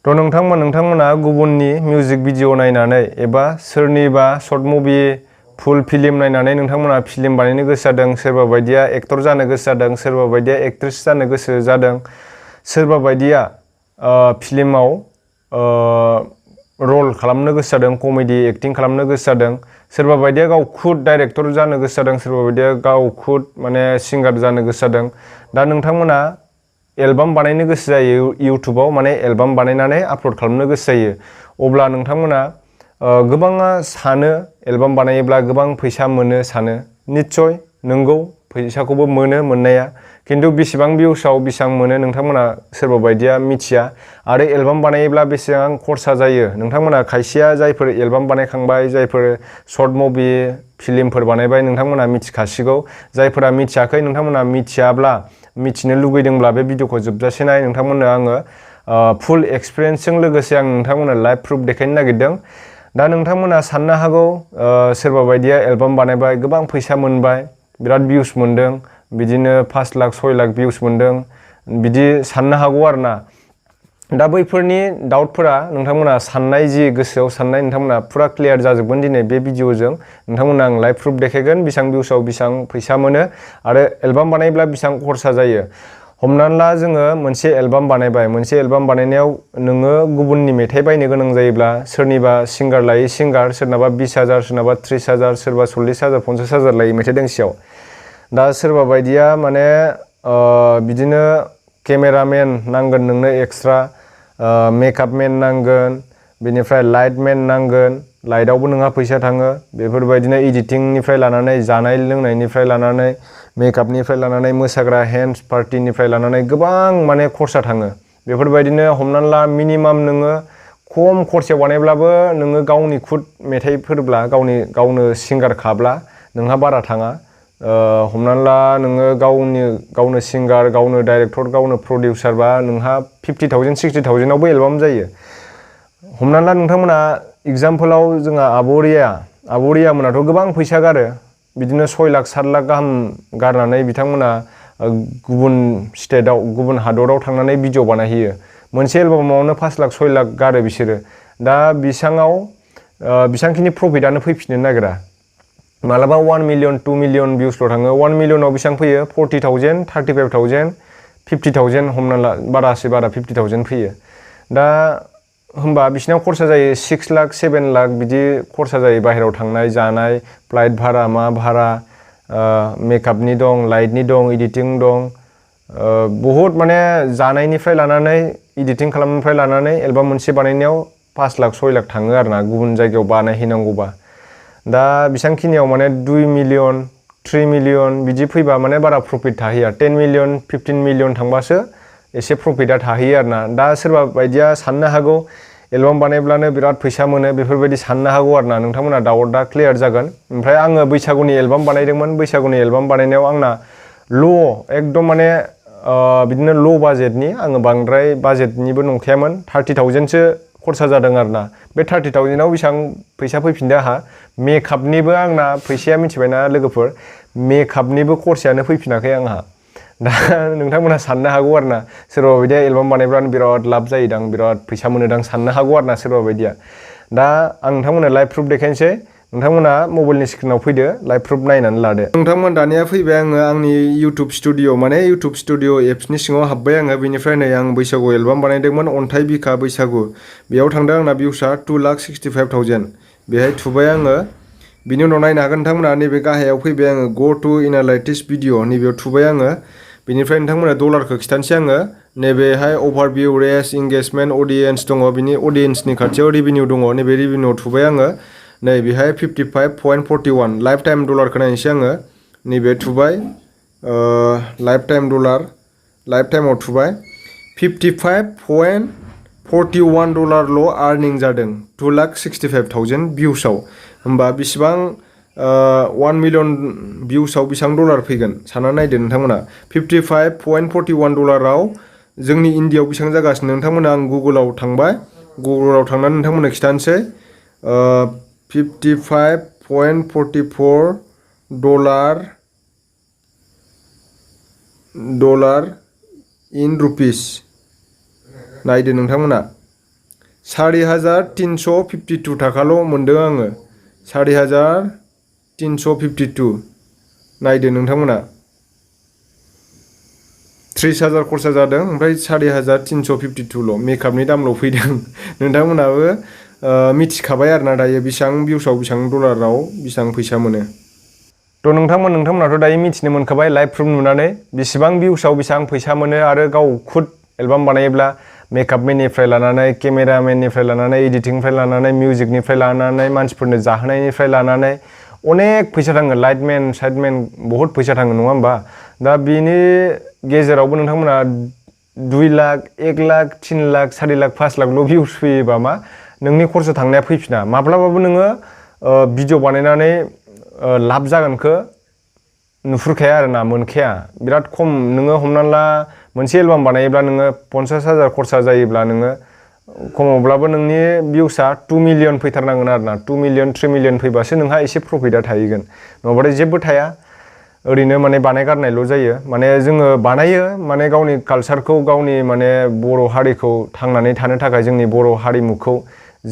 थ' नोंथांमोना गुबुननि मिउजिक भिडिअ नायनानै एबा सोरनिबा शर्ट मुभि फुल फिल्म नायनानै नोंथांमोना फिल्म बानायनो गोसो जादों, सोरबा बायदिया एक्टर जानो गोसो जादों, सोरबा बायदिया एक्ट्रेस जानो गोसो जादों, सोरबा बायदिया फिल्माव रल खालामनो गोसो जादों, कमेडि एक्टिं खालामनो गोसो जादों, सोरबा बायदिया गाव खुद डाइरेक्टर जानो गोसो जादों, सोरबा बायदिया गाव खुद माने सिंगार जानो गोसो जादों। दा नोंथांमोना एलबाम बानायनो गोसो जायो इउटुबाव, माने एलबाम बानायनानै आपल'ड खालामनो गोसो जायो। अब्ला नोंथांमोना गोबाङा सानो एलबाम बानायोब्ला गोबां फैसा मोनो सानो। निस्सय नंगौ, फैसाखौबो मोनो मोननाया, खिन्थु बेसेबां भिउसआव बेसेबां मोनो नोंथांमोना सोरबा बायदिया मिथिया। आरो एलबाम बानायोब्ला बेसेबां खरसा जायो नोंथांमोना खायसेया जायफोर एलबाम बानायखांबाय, जायफोर शर्ट मुभि फिल्मफोर बानायबाय नोंथांमोना मिथिखासिगौ। जायफोरा मिथियाखै नोंथांमोना मिथियाब्ला, मिथिनो लुगैदोंब्ला बे भिडिअखौ जोबजासे नाय। नोंथांमोननो आङो फुल एक्सपिरियेन्सजों लोगोसे आं नोंथांमोननो लाइभ प्रुफ देखायनो नागिरदों। दा नोंथांमोना साननो हागौ सोरबा बायदिया एलबाम बानायबाय, गोबां फैसा मोनबाय, बिराद भिउस मोनदों, बिदिनो 5 लाख 6 लाख भिउस मोनदों, बिदि साननो हागौ आरोना। दा बैफोरनि डाउटफोरा नोंथांमोना साननाय जि गोसोआव साननाय नोंथांमोना फुरा क्लियार जाजोबगोन दिनै बे भिडिअजों। नोंथांमोना आं लाइभ प्रुफ देखायगोन बेसेबां भिउसआव बेसेबां फैसा मोनो आरो एलबाम बानायब्ला बेसेबां खरसा जायो। हमनानै ला जोङो मोनसे एलबाम बानायबाय, मोनसे एलबाम बानायनायाव नोङो गुबुननि मेथाइ बायनो गोनां जायोब्ला सोरनिबा सिंगार लायै सिंगार, सोरनाबा 20,000, सोरनाबा 30,000, सोरबा 40,000 50,000 लायो मेथाइ दोंसेयाव। दा सोरबा बायदिया माने बिदिनो केमेरामेन नांगोन नोंनो एक्सट्रा, मेकआपमेन नांगोन, बेनिफ्राय लाइटमेन नांगोन, लाइटआवबो नोंहा फैसा थाङो। बेफोरबायदिनो एडिटिंनिफ्राय लानानै, जानाय लोंनायनिफ्राय लानानै, मेकआपनिफ्राय लानानै, मोसाग्रा हेन्ड पार्टिनिफ्राय लानानै गोबां माने खरसा थाङो। बेफोरबायदिनो हमनानै ला मिनिमाम नोङो खम खरसायाव बानायब्लाबो नोङो गावनि खुद मेथाइफोरब्ला, गावनो सिंगार खाब्ला नोंहा बारा थाङा। हमनानै ला नोङो गावनो सिंगार, गावनो डाइरेक्टर, गावनो प्रडिउसारबा नोंहा 50,000 60,000 आवबो एलबाम जायो। हमनानै ला नोंथांमोना एगजामपोलाव जोंहा आब'रिया मोनाथ' गोबां फैसा गारो, बिदिनो 6 लाख 7 लाख गाहाम गारनानै बिथांमोना गुबुन स्टेटआव, गुबुन हादराव थांनानै भिडिअ बानायहैयो। मोनसे एलबामावनो 5 लाख 6 लाख गारो बिसोरो। दा बेसांखिनि प्रफिटआनो फैफिननो नागिरा। मालाबा 1 मिलियन 2 मिलियन भिउसल' थाङो। 1 मिलियनाव बेसेबां फैयो? 40,000 35,000 50,000 हमना ला, बारा 50,000 फैयो। दा होमबा बिसिनाव खरसा जायो 6 लाख 7 लाख बिदि खरसा जायो। बाहेरायाव थांनाय, जानाय, फ्लाइट भारा, मा भारा, मेकआपनि दं, लाइटनि दं, एडिटिं दं, बहुद माने जानायनिफ्राय लानानै, एडिटिं खालामनायनिफ्राय लानानै एलबाम मोनसे बानायनायाव 5 लाख 6 लाख थाङो आरोना, गुबुन जायगायाव बानायहैनांगौबा। दा बेसांखिनियाव माने 2 मिलियन 3 मिलियन बिदि फैबा माने बारा प्रफिट थाहैया। 10 मिलियन 15 मिलियन थांबासो एसे प्रफिटआ थाहैयो आरोना। दा सोरबा बायदिया साननो हागौ एलबाम बानायब्लानो बिराद फैसा मोनो, बेफोरबायदि साननो हागौ आरोना। नोंथांमोना डाउटआ क्लियार जागोन। ओमफ्राय आङो बैसागुनि एलबाम बानायदोंमोन। बैसागुनि एलबाम बानायनायाव आंना एकदम माने बिदिनो ल' बाजेटनि, आङो बांद्राय बाजेटनिबो नंखायामोन, 30,000सो खरसा जादों आरोना। बे 30,000आव बेसेबां फैसा फैफिनदो आंहा? मेकआपनिबो आंना फैसाया मिथिबायना लोगोफोर, मेकआपनिबो खरसायानो फैफिनाखै आंहा। दा नोंथांमोना साननो हागौ आरोना, सोरबा बायदिया एलबाम बानायब्लानो बिराद लाब जायोदां, बिराद फैसा मोनोदां साननो हागौ आरोना सोरबा बायदिया। दा आं नोंथांमोननो लाइभ प्रुफ देखायनोसै। नोंथांमोना मबाइलनि स्क्रिनाव फैदो, लाइभ प्रुफ नायनानै लादो। नोंथांमोन दानिया फैबाय आङो आंनि इउटुब स्टुडिअ, माने इउटुब स्टुडिअ एप्सनि सिङाव हाबबाय आङो। बेनिफ्राय नै आं बैसागु एलबाम बानायदोंमोन, अन्थाइ बिखा बैसागु। बेयाव थांदों आंना भिउसआ 2,65,000। बेहाय थुबाय आङो। बिनि उनाव नायनो हागोन नोंथांमोना, नैबे गाहायाव फैबाय आङो गो टु एनालाइटिक्स भिडिअ, नैबेयाव थुबाय आङो। बेनिफ्राय नोंथांमोना डलारखौ खिथानोसै आङो। नैबेहाय अभारभिउ, रेस, इंगेजमेन्ट, अडियेन्स दङ। बिनि अडियेन्सनि खाथियाव रिभिनिउ दङ। नैबे रिभिनिउआव थुबाय आङो। नै बेहाय 55.41 लाइफ टाइम डलारखौ नायनोसै आङो। नैबे थुबाय, लाइफ टाइम डलार, लाइफ टाइमाव थुबाय। 55.41 डलारल' आर्निं जादों 2,65,000 भिउसआव। होमबा बेसेबां 1 मिलियन भिउसआव बेसेबां डलार फैगोन सानना नायदो नोंथांमोना। 55.41 डलाराव जोंनि इण्डियाआव बेसेबां जागासिनो नोंथांमोना? आं गुगोलाव थांबाय, गुगोलाव थांनानै नोंथांमोननो खिथानोसै। 55.44 डलार इन रुपिस नायदो नोंथांमोना। 4,352 थाखाल' मोनदों आङो 4,352 नायदो नोंथांमोना 30,000 खरसा जादों ओमफ्राय 4,352ल' मेकआपनि दामल' फैदों नोंथांमोनाबो मिथिखाबाय आरोना दायो बेसेबां भिउसाव बेसेबां डलाराव बेसेबां फैसा मोनो थ' नोंथांमोनाथ' दायो मिथिनो मोनखाबाय लाइभ प्रुफ नुनानै बेसेबां भिउसाव बेसेबां फैसा मोनो आरो गाव खुद एलबाम बानायोब्ला मेकआपमेननिफ्राय लानानै केमेरामेननिफ्राय लानानै एडिटिंनिफ्राय लानानै मिउजिकनिफ्राय लानानै मानसिफोरनो जाहोनायनिफ्राय लानानै अनेक फैसा थाङो लाइटमेन साइडमेन बहुत फैसा थाङो नङा होमबा दा बेनि गेजेरावबो नोंथांमोना 2 लाख 1 लाख 3 लाख 4 लाख 5 लाखल' भिउस फैयोबा मा नोंनि खरसा थांनाया फैफिना माब्लाबाबो नोङो भिडिअ बानायनानै लाब जागोनखौ नुहुरखाया आरोना मोनखाया बिराद खम नोङो हमना ला मोनसे एलबाम बानायोब्ला नोङो 50,000 खरसा जायोब्ला नोङो खमावब्लाबो नोंनि भिउसआ 2 मिलियन फैथारनांगोन आरोना 2 मिलियन 3 मिलियन फैबासो नोंहा एसे प्रफिटआ थाहैगोन नङाबाथाय जेबो थाया ओरैनो माने बानायगारनायल' जायो माने जोङो बानायो माने गावनि कालचारखौ गावनि माने बर' हारिखौ थांनानै थानो थाखाय जोंनि बर' हारिमुखौ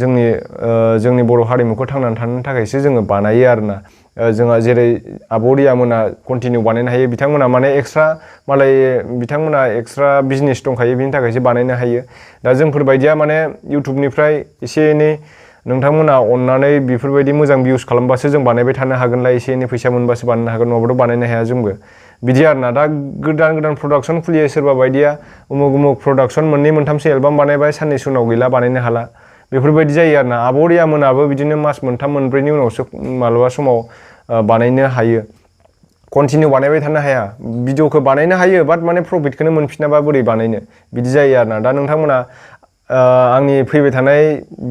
जोंनि बर' हारिमुखौ थांनानै थानो थाखायसो जोङो बानायो आरोना जोंहा जेरै आब'रियामोना कन्टिनिउ बानायनो हायो बिथांमोना माने एक्सट्रा मालाय बिथांमोना एक्सट्रा बिजनेस दंखायो बिनि थाखायसो बानायनो हायो दा जोंफोरबायदिया माने इउटुबनिफ्राय एसे एनै नोंथांमोना अननानै बेफोरबायदि मोजां भिउस खालामबासो जों बानायबाय थानो हागोनलाय एसे एनै फैसा मोनबासो बानायनो हागोन नङाबाथ' बानायनो हाया जोंबो बिदि आरोना दा गोदान प्रडाक्सन खुलियो सोरबा बायदिया उमुक प्रडाक्सन मोननै मोनथामसो एलबाम बानायबाय साननैसो उनाव गैला बानायनो हाला बेफोरबायदि जायो आरोना आब'रियामोनाबो बिदिनो मास मोनथाम मोनब्रैनि उनावसो मालाबा समाव बानायनो हायो कन्टिनिउ बानायबाय थानो हाया भिडिअखौ बानायनो हायो बाट माने प्रफिटखौनो मोनफिनाबा बोरै बानायनो बिदि जायो आरोना दा नोंथांमोना आंनि फैबाय थानाय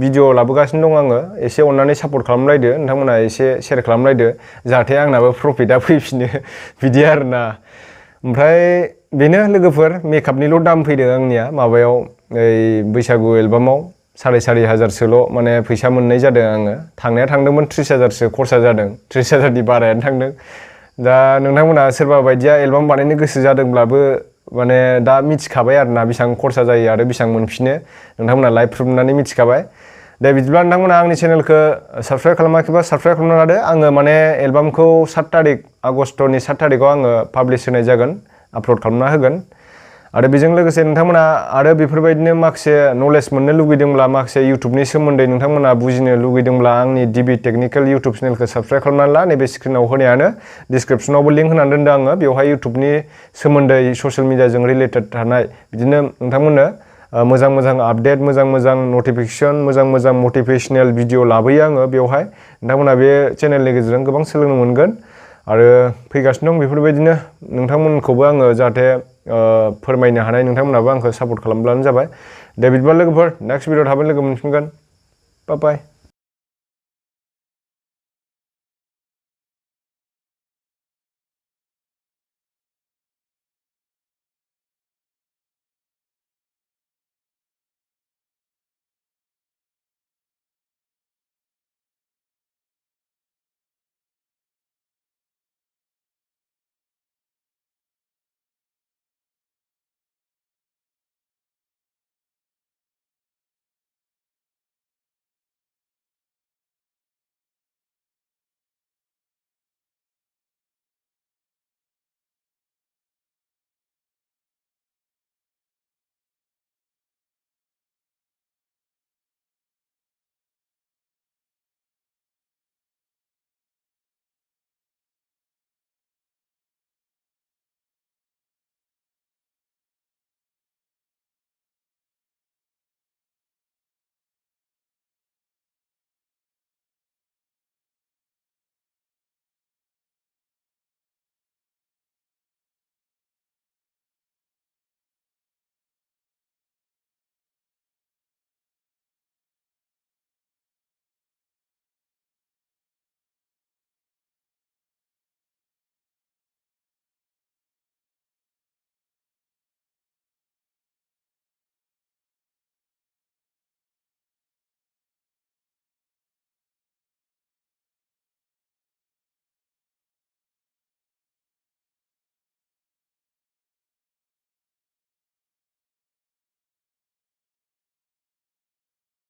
भिडिअ लाबोगासिनो दं आङो एसे अननानै सापर्ट खालामलायदो नोंथांमोना एसे शेयार खालामलायदो जाहाथे आंनाबो प्रफिटआ फैफिनो बिदि आरोना ओमफ्राय बेनो लोगोफोर मेकआपनिल' दाम फैदों आंनिया माबायाव बैसागु एलबामाव 4,500सोल' माने फैसा मोननाय जादों आङो थांनाया थांदोंमोन 30,000सो खरसा जादों 30,000नि बारायानो थांदों दा नोंथांमोना सोरबा बायदिया एलबाम बानायनो गोसो जादोंब्लाबो माने दा मिथिखाबाय आरोना बेसेबां खरसा जायो आरो बेसेबां मोनफिनो नोंथांमोना लाइभ प्रुफ नुनानै मिथिखाबाय दे बिदिब्ला नोंथांमोना आंनि चेनेलखौ साबस्क्राइब खालामाखैबा साबस्क्राइब खालामना लादो आङो माने एलबामखौ 7 तारिख आगष्टनि 7 तारिखआव आङो पाब्लिश होनाय जागोन आपल'ड खालामना होगोन आरो बेजों लोगोसे नोंथांमोना आरो बेफोरबायदिनो माखासे नलेज मोननो लुगैदोंब्ला माखासे इउटुबनि सोमोन्दै नोंथांमोना बुजिनो लुगैदोंब्ला आंनि डिबि टेक्निकेल इउटुब चेनेलखौ साबस्क्राइब खालामनानै ला नैबे स्क्रिनाव होनायानो डिसक्रिपसनावबो लिंक होनानै दोनदों आङो बेवहाय इउटुबनि सोमोन्दै ससियेल मिडियाजों रिलेटेड थानाय बिदिनो नोंथांमोननो मोजां मोजां आपडेट मोजां मोजां नटिफिकेसन मोजां मोजां मटिभेशनेल भिडिअ लाबोयो आङो बेवहाय नोंथांमोना बे चेनेलनि गेजेरजों गोबां सोलोंनो मोनगोन आरो फैगासिनो दं बेफोरबायदिनो नोंथांमोनखौबो आङो जाहाथे फोरमायनो हानाय नोंथांमोनाबो आंखौ सापर्ट खालामब्लानो जाबाय दे बिदिबा लोगोफोर नेक्स्ट भिडिअ थाबैनो लोगो मोनफिनगोन बाय बाय